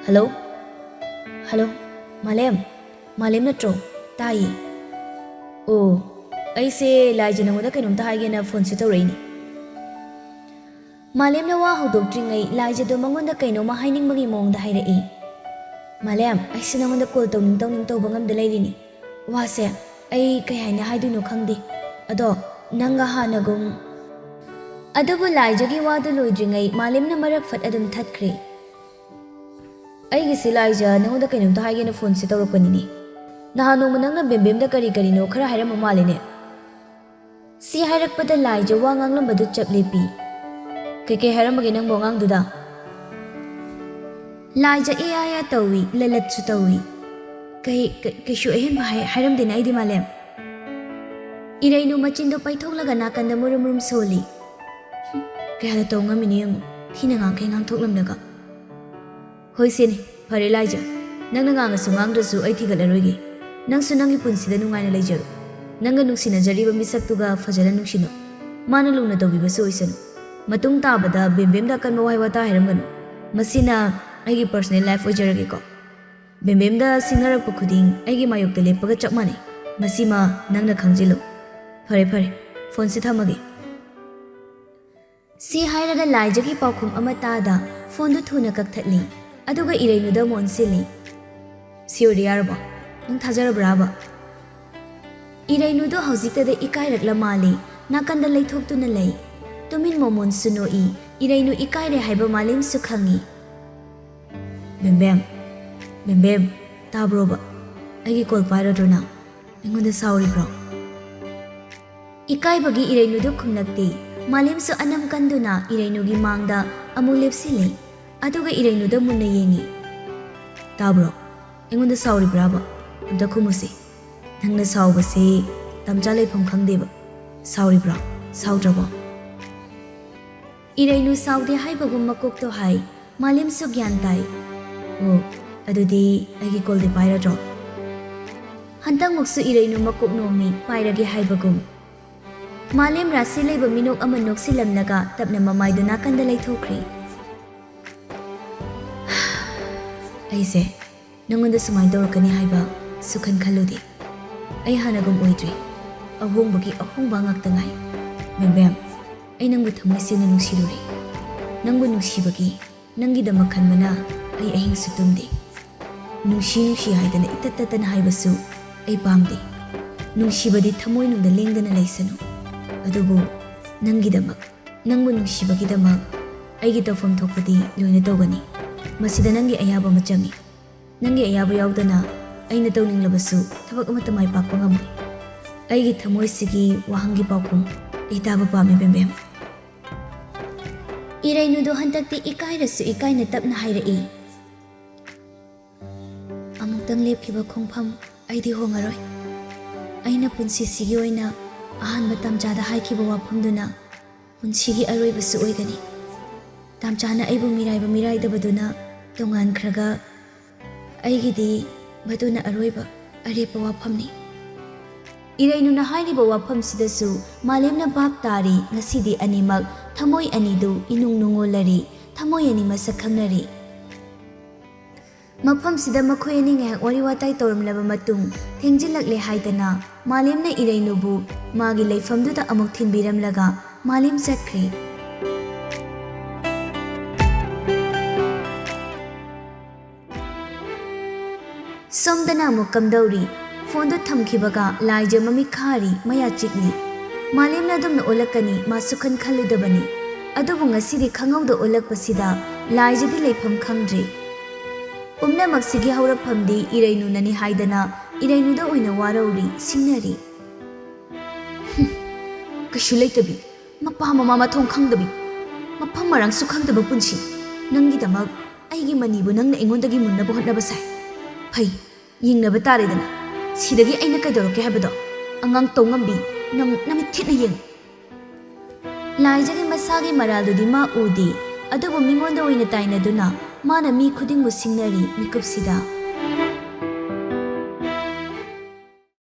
"ꯍꯜꯂꯣ? ꯍꯜꯂꯣ? ꯃꯥꯂꯦꯝ? ꯃꯥꯂꯦꯝ ꯅꯠꯇ꯭ꯔꯣ? ꯇꯥꯏꯌꯦ꯫ ꯑꯣ, ꯑꯩꯁꯦ ꯂꯥꯏꯖ ꯅꯉꯣꯟꯗ ꯀꯩꯅꯣꯝꯇ ꯍꯥꯏꯒꯦꯅ ꯐꯣꯟꯁꯦ ꯇꯧꯔꯛꯏꯅꯤ꯫" ꯃꯥꯂꯦꯝꯅ ꯋꯥ ꯍꯧꯗꯣꯛꯇ꯭ꯔꯤꯉꯩ ꯂꯥꯏꯖꯗꯣ ꯃꯉꯣꯟꯗ ꯀꯩꯅꯣꯝꯃ ꯍꯥꯏꯅꯤꯡꯕꯒꯤ ꯃꯑꯣꯡꯗ ꯍꯥꯏꯔꯛꯏ꯫ "ꯃꯥꯂꯦꯝ, ꯑꯩꯁꯦ ꯅꯉꯣꯟꯗ ꯀꯣꯜ ꯇꯧꯅꯤꯡ ꯇꯧꯅꯤꯡ ꯇꯧꯕ ꯉꯝꯗ ꯂꯩꯔꯤꯅꯤ꯫ ꯋꯥꯁꯦ ꯑꯩ ꯀꯩ ꯍꯥꯏꯅ ꯍꯥꯏꯗꯣꯏꯅꯣ ꯈꯪꯗꯦ꯫ ꯑꯗꯣ ꯅꯪꯒ ꯍꯥꯟꯅꯒꯨꯝ꯫" ꯑꯗꯨꯕꯨ ꯂꯥꯏꯖꯒꯤ ꯋꯥꯗꯨ ꯂꯣꯏꯗ꯭ꯔꯤꯉꯩ ꯃꯥꯂꯦꯝꯅ ꯃꯔꯛ ꯐꯠ ꯑꯗꯨꯝ ꯊꯠꯈ꯭ꯔꯦ꯫ "ꯑꯩꯒꯤꯁꯤ ꯂꯥꯏꯖ ꯅꯉꯣꯟꯗ ꯀꯩꯅꯣꯝꯇ ꯍꯥꯏꯒꯦꯅ ꯐꯣꯟꯁꯦ ꯇꯧꯔꯛꯄꯅꯤꯅꯦ꯫ ꯅꯍꯥꯟ ꯅꯣꯡꯃ ꯅꯪꯅ ꯕꯦꯝꯕꯦꯝꯗ ꯀꯔꯤ ꯀꯔꯤꯅꯣ ꯈꯔ ꯍꯥꯏꯔꯝꯕ ꯃꯥꯜꯂꯤꯅꯦ꯫" ꯁꯤ ꯍꯥꯏꯔꯛꯄꯗ ꯂꯥꯏꯖ ꯋꯥ ꯉꯥꯡꯂꯝꯕꯗꯨ ꯆꯞ ꯂꯦꯞꯄꯤ꯫ "ꯀꯩꯀꯩ ꯍꯥꯏꯔꯝꯕꯒꯦ ꯅꯪꯕꯨ ꯑꯉꯥꯡꯗꯨꯗ?" ꯂꯥꯏꯖ ꯑꯦ ꯑꯥ ꯑꯥ ꯇꯧꯏ, ꯂꯂꯠꯁꯨ ꯇꯧꯏ꯫ "ꯀꯩ, ꯀꯩ, ꯀꯩꯁꯨ ꯑꯍꯦꯟꯕ ꯍꯥꯏ-, ꯍꯥꯏꯔꯝꯗꯦꯅ ꯑꯩꯗꯤ, ꯃꯥꯂꯦꯝ꯫" ꯏꯔꯩꯅꯨ ꯃꯆꯤꯟꯗꯣ ꯄꯩꯊꯣꯛꯂꯒ ꯅꯥꯀꯟꯗ ꯃꯨꯔꯨꯝ ꯃꯨꯔꯨꯝ ꯁꯣꯜꯂꯤ꯫ "ꯍꯨꯝ, ꯀꯌꯥꯗ ꯇꯧ ꯉꯝꯃꯤꯅꯣ ꯌꯦꯡꯉꯨ, ꯊꯤꯅ ꯉꯥꯡꯈꯩ ꯉꯥꯡꯊꯣꯛꯂꯝꯂꯒ꯫" "ꯍꯣꯏ ꯁꯦꯅꯦ, ꯐꯔꯦ ꯂꯥꯏꯖ, ꯅꯪꯅ ꯉꯥꯡꯉꯁꯨ ꯉꯥꯡꯗ꯭ꯔꯁꯨ ꯑꯩ ꯊꯤꯒꯠꯂꯔꯣꯏꯒꯦ꯫ ꯅꯪꯁꯨ ꯅꯪꯒꯤ ꯄꯨꯟꯁꯤꯗ ꯅꯨꯡꯉꯥꯏꯅ ꯂꯩꯖꯔꯣ꯫ ꯅꯪꯒ ꯅꯨꯡꯁꯤꯅꯖꯔꯤꯕ ꯃꯤꯁꯛꯇꯨꯒ ꯐꯖꯅ ꯅꯨꯡꯁꯤꯅꯧ꯫ ꯃꯥꯅ ꯂꯨꯅ ꯇꯧꯕꯤꯕꯁꯨ ꯑꯣꯏꯁꯅꯨ꯫ ꯃꯇꯨꯡ ꯇꯥꯕꯗ ꯕꯦꯝꯕꯦꯝꯗ ꯑꯀꯟꯕ ꯋꯥꯍꯩ ꯋꯥꯇꯥ ꯍꯥꯏꯔꯝꯒꯅꯨ꯫ ꯃꯁꯤꯅ ꯑꯩꯒꯤ personal life ꯑꯣꯏꯖꯔꯒꯦꯀꯣ꯫ ꯕꯦꯝꯕꯦꯝꯗ ꯁꯤꯡꯅꯔꯛꯄ ꯈꯨꯗꯤꯡ ꯑꯩꯒꯤ ꯃꯥꯌꯣꯛꯇ ꯂꯦꯞꯄꯒ ꯆꯞ ꯃꯥꯟꯅꯩ꯫ ꯃꯁꯤꯃ ꯅꯪꯅ ꯈꯪꯖꯤꯜꯂꯨ꯫ ꯐꯔꯦ, ꯐꯔꯦ, ꯐꯣꯟꯁꯤ ꯊꯝꯃꯒꯦ꯫ ꯁꯤ ꯍꯥꯏꯔꯒ ꯂꯥꯏꯖꯒꯤ ꯄꯥꯎꯈꯨꯝ ꯑꯃ ꯇꯥꯗ ꯐꯣꯟꯗꯨ ꯊꯨꯅ ꯀꯛꯊꯠꯂꯤ꯫ ꯑꯗꯨꯒ ꯏꯔꯩꯅꯨꯗ ꯑꯃꯨꯛ ꯑꯣꯟꯁꯤꯜꯂꯤ꯫ "ꯁꯤ ꯑꯣꯏꯔꯗꯤ ꯌꯥꯔꯕꯣ? ꯅꯪ ꯊꯥꯖꯔꯕ꯭ꯔꯥꯕ?" ꯏꯔꯩꯅꯨꯗꯨ ꯍꯧꯖꯤꯛꯇꯗ ꯏꯀꯥꯏꯔꯛꯂ ꯃꯥꯜꯂꯤ꯫ ꯅꯥꯀꯟꯗ ꯂꯩꯊꯣꯛꯇꯨꯅ ꯂꯩ꯫ ꯇꯨꯃꯤꯟ ꯃꯣꯃꯣꯟꯁꯨ ꯅꯣꯛꯏ꯫ ꯏꯔꯩꯅꯨ ꯏꯀꯥꯏꯔꯦ ꯍꯥꯏꯕ ꯃꯥꯂꯦꯝꯁꯨ ꯈꯪꯏ꯫ "ꯕꯦꯝꯕꯦꯝ, ꯕꯦꯝꯕꯦꯝ, ꯇꯥꯕ꯭ꯔꯣꯕ? ꯑꯩꯒꯤ ꯀꯣꯜ ꯄꯥꯏꯔꯗ꯭ꯔꯣ ꯅꯪ? ꯑꯩꯉꯣꯟꯗ ꯁꯥꯎꯔꯤꯕ꯭ꯔꯣ?" ꯏꯀꯥꯏꯕꯒꯤ ꯏꯔꯩꯅꯨꯗꯨ ꯈꯨꯝꯂꯛꯇꯦ꯫ ꯃꯥꯂꯦꯝꯁꯨ ꯑꯅꯝ ꯀꯟꯗꯨꯅ ꯏꯔꯩꯅꯨꯒꯤ ꯃꯥꯡꯗ ꯑꯃꯨꯛ ꯂꯦꯞꯁꯤꯜꯂꯤ꯫ ꯑꯗꯨꯒ ꯏꯔꯩꯅꯨꯗ ꯃꯨꯟꯅ ꯌꯦꯡꯏ꯫ "ꯇꯥꯕ꯭ꯔꯣ? ꯑꯩꯉꯣꯟꯗ ꯁꯥꯎꯔꯤꯕ꯭ꯔꯥꯕ? ꯑꯝꯇ ꯈꯨꯝꯃꯨꯁꯤ꯫ ꯅꯪꯅ ꯁꯥꯎꯕꯁꯤ ꯇꯝꯆꯥ ꯂꯩꯐꯝ ꯈꯪꯗꯦꯕ꯫ ꯁꯥꯎꯔꯤꯕ꯭ꯔꯣ? ꯁꯥꯎꯗ꯭ꯔꯕꯣ?" ꯏꯔꯩꯅꯨ ꯁꯥꯎꯗꯦ ꯍꯥꯏꯕꯒꯨꯝ ꯃꯀꯣꯛꯇꯣ ꯍꯥꯏ꯫ ꯃꯥꯂꯦꯝꯁꯨ ꯒ꯭ꯌꯥꯟ ꯇꯥꯏ꯫ "ꯑꯣ, ꯑꯗꯨꯗꯤ ꯑꯩꯒꯤ ꯀꯣꯜꯗꯤ ꯄꯥꯏꯔꯗ꯭ꯔꯣ?" ꯍꯟꯇꯛꯃꯨꯛꯁꯨ ꯏꯔꯩꯅꯨ ꯃꯀꯣꯛ ꯅꯣꯝꯃꯤ, ꯄꯥꯏꯔꯒꯦ ꯍꯥꯏꯕꯒꯨꯝ꯫ ꯃꯥꯂꯦꯝ ꯔꯥꯁꯤ ꯂꯩꯕ ꯃꯤꯅꯣꯛ ꯑꯃ ꯅꯣꯛꯁꯤꯜꯂꯝꯂꯒ ꯇꯞꯅ ꯃꯃꯥꯏꯗꯨ ꯅꯥꯀꯟꯗ ꯂꯩꯊꯣꯛꯈ꯭ꯔꯦ꯫ "ꯑꯩꯁꯦ ꯅꯪꯉꯣꯟꯗ ꯁꯨꯃꯥꯏꯅ ꯇꯧꯔꯛꯀꯅꯤ ꯍꯥꯏꯕ ꯁꯨꯈꯟ ꯈꯜꯂꯨꯗꯦ꯫ ꯑꯩ ꯍꯥꯟꯅꯒꯨꯝ ꯑꯣꯏꯗ꯭ꯔꯦ꯫ ꯑꯍꯣꯡꯕꯒꯤ ꯑꯍꯣꯡꯕ ꯉꯥꯛꯇ ꯉꯥꯏ꯫ ꯕꯦꯝꯕꯦꯝ, ꯑꯩ ꯅꯪꯕꯨ ꯊꯃꯣꯏ ꯁꯦꯡꯅ ꯅꯨꯡꯁꯤꯔꯨꯔꯦ꯫ ꯅꯪꯕꯨ ꯅꯨꯡꯁꯤꯕꯒꯤ ꯅꯪꯒꯤꯗꯃꯛ ꯈꯟꯕꯅ ꯑꯩ ꯑꯍꯤꯡꯁꯨ ꯇꯨꯝꯗꯦ꯫ ꯅꯨꯡꯁꯤ ꯅꯨꯡꯁꯤ ꯍꯥꯏꯗꯅ ꯏꯇꯠ ꯇꯠꯇꯅ ꯍꯥꯏꯕꯁꯨ ꯑꯩ ꯄꯥꯝꯗꯦ꯫ ꯅꯨꯡꯁꯤꯕꯗꯤ ꯊꯃꯣꯏꯅꯨꯡꯗ ꯂꯦꯡꯗꯅ ꯂꯩꯁꯅꯨ꯫ ꯑꯗꯨꯕꯨ ꯅꯪꯒꯤꯗꯃꯛ, ꯅꯪꯕꯨ ꯅꯨꯡꯁꯤꯕꯒꯤꯗꯃꯛ ꯑꯩꯒꯤ ꯇꯧꯐꯝ ꯊꯣꯛꯄꯗꯤ ꯂꯣꯏꯅ ꯇꯧꯒꯅꯤ꯫ ꯃꯁꯤꯗ ꯅꯪꯒꯤ ꯑꯌꯥꯕ ꯑꯃ ꯆꯪꯏ꯫ ꯅꯪꯒꯤ ꯑꯌꯥꯕ ꯌꯥꯎꯗꯅ ꯑꯩꯅ ꯇꯧꯅꯤꯡꯂꯕꯁꯨ ꯊꯕꯛ ꯑꯃꯠꯇ ꯃꯥꯏ ꯄꯥꯛꯄ ꯉꯝꯃꯣꯏ꯫ ꯑꯩꯒꯤ ꯊꯃꯣꯏꯁꯤꯒꯤ ꯋꯥꯍꯪꯒꯤ ꯄꯥꯎꯈꯨꯝ ꯑꯩ ꯇꯥꯕ ꯄꯥꯝꯃꯤ, ꯕꯦꯝꯕꯦꯝ꯫" ꯏꯔꯩꯅꯨꯗꯣ ꯍꯟꯗꯛꯇꯤ ꯏꯀꯥꯏꯔꯁꯨ ꯏꯀꯥꯏꯅ ꯇꯞꯅ ꯍꯥꯏꯔꯛꯏ꯫ "ꯑꯃꯨꯛꯇꯪ ꯂꯦꯞꯈꯤꯕ ꯈꯣꯡꯐꯝ ꯑꯩꯗꯤ ꯍꯣꯡꯉꯔꯣꯏ꯫ ꯑꯩꯅ ꯄꯨꯟꯁꯤꯁꯤꯒꯤ ꯑꯣꯏꯅ ꯑꯍꯥꯟꯕ ꯇꯥꯝꯆꯥꯗ ꯍꯥꯏꯈꯤꯕ ꯋꯥꯐꯝꯗꯨꯅ ꯄꯨꯟꯁꯤꯒꯤ ꯑꯔꯣꯏꯕꯁꯨ ꯑꯣꯏꯒꯅꯤ꯫ ꯇꯥꯝꯆꯥꯅ ꯑꯩꯕꯨ ꯃꯤꯔꯥꯏꯕ ꯃꯤꯔꯥꯏꯗꯕꯗꯨꯅ ꯇꯣꯉꯥꯟꯈ꯭ꯔꯒ ꯑꯩꯒꯤꯗꯤ ꯃꯗꯨꯅ ꯑꯔꯣꯏꯕ ꯑꯔꯦꯞꯄ ꯋꯥꯐꯝꯅꯤ꯫" ꯏꯔꯩꯅꯨꯅ ꯍꯥꯏꯔꯤꯕ ꯋꯥꯐꯝꯁꯤꯗꯁꯨ ꯃꯥꯂꯦꯝꯅ ꯚꯥꯞ ꯇꯥꯔꯤ꯫ ꯉꯁꯤꯗꯤ ꯑꯅꯤꯃꯛ ꯊꯃꯣꯏ ꯑꯅꯤꯗꯨ ꯏꯅꯨꯡ ꯅꯨꯡꯉꯣꯜꯂꯔꯤ, ꯊꯃꯣꯏ ꯑꯅꯤ ꯃꯁꯛ ꯈꯪꯅꯔꯤ꯫ ꯃꯐꯝꯁꯤꯗ ꯃꯈꯣꯏ ꯑꯅꯤ ꯉꯥꯏꯍꯥꯛ ꯋꯥꯔꯤ ꯋꯥꯇꯥꯏ ꯇꯧꯔꯝꯂꯕ ꯃꯇꯨꯡ, ꯊꯦꯡꯖꯤꯜꯂꯛꯂꯦ ꯍꯥꯏꯗꯅ ꯃꯥꯂꯦꯝꯅ ꯏꯔꯩꯅꯨꯕꯨ ꯃꯥꯒꯤ ꯂꯩꯐꯝꯗꯨꯗ ꯑꯃꯨꯛ ꯊꯤꯟꯕꯤꯔꯝꯂꯒ ꯃꯥꯂꯦꯝ ꯆꯠꯈ꯭ꯔꯦ꯫ ꯁꯣꯝꯗꯅ ꯑꯃꯨꯛ ꯀꯝꯗꯧꯔꯤ? ꯐꯣꯟꯗꯨ ꯊꯝꯈꯤꯕꯒ ꯂꯥꯏꯖ ꯃꯃꯤꯠ ꯈꯥꯔꯤ, ꯃꯌꯥ ꯆꯤꯛꯂꯤ꯫ ꯃꯥꯂꯦꯝꯅ ꯑꯗꯨꯝꯅ ꯑꯣꯜꯂꯛꯀꯅꯤ, ꯃꯥ ꯁꯨꯈꯟ ꯈꯜꯂꯨꯗꯕꯅꯤ꯫ ꯑꯗꯨꯕꯨ ꯉꯁꯤꯗꯤ ꯈꯪꯍꯧꯗ ꯑꯣꯜꯂꯛꯄꯁꯤꯗ ꯂꯥꯏꯖꯗꯤ ꯂꯩꯐꯝ ꯈꯪꯗ꯭ꯔꯦ꯫ ꯄꯨꯝꯅꯃꯛꯁꯤꯒꯤ ꯍꯧꯔꯛꯐꯝꯗꯤ ꯏꯔꯩꯅꯨꯅꯅꯤ ꯍꯥꯏꯗꯅ ꯏꯔꯩꯅꯨꯗ ꯑꯣꯏꯅ ꯋꯥꯔꯧꯔꯤ, ꯁꯤꯡꯅꯔꯤ꯫ ꯍꯨꯝ, ꯀꯩꯁꯨ ꯂꯩꯇꯕꯤ, ꯃꯄꯥ ꯃꯃꯥ ꯃꯊꯣꯡ ꯈꯪꯗꯕꯤ, ꯃꯐꯝ ꯃꯔꯥꯡꯁꯨ ꯈꯪꯗꯕ ꯄꯨꯟꯁꯤ꯫ ꯅꯪꯒꯤꯗꯃꯛ ꯑꯩꯒꯤ ꯃꯅꯤꯕꯨ ꯅꯪꯅ ꯑꯩꯉꯣꯟꯗꯒꯤ ꯃꯨꯟꯅꯕ ꯍꯣꯠꯅꯕ ꯁꯥꯏ꯫ ꯐꯩ, ꯌꯦꯡꯅꯕ ꯇꯥꯔꯦꯗꯅ꯫ ꯁꯤꯗꯒꯤ ꯑꯩꯅ ꯀꯩꯗꯧꯔꯛꯀꯦ ꯍꯥꯏꯕꯗꯣ? ꯑꯉꯥꯡ ꯇꯧꯉꯝꯕꯤ, ꯅꯪ ꯅꯃꯤꯠ ꯊꯤꯠꯅ ꯌꯦꯡꯉꯨ꯫ ꯂꯥꯏꯖꯒꯤ ꯃꯁꯥꯒꯤ ꯃꯔꯥꯜꯗꯨꯗꯤ ꯃꯥ ꯎꯗꯦ, ꯑꯗꯨꯕꯨ ꯃꯤꯉꯣꯟꯗ ꯑꯣꯏꯅ ꯇꯥꯏꯅꯗꯨꯅ ꯃꯥꯅ ꯃꯤ ꯈꯨꯗꯤꯡꯕꯨ ꯁꯤꯡꯅꯔꯤ ꯃꯤꯀꯨꯞꯁꯤꯗ꯫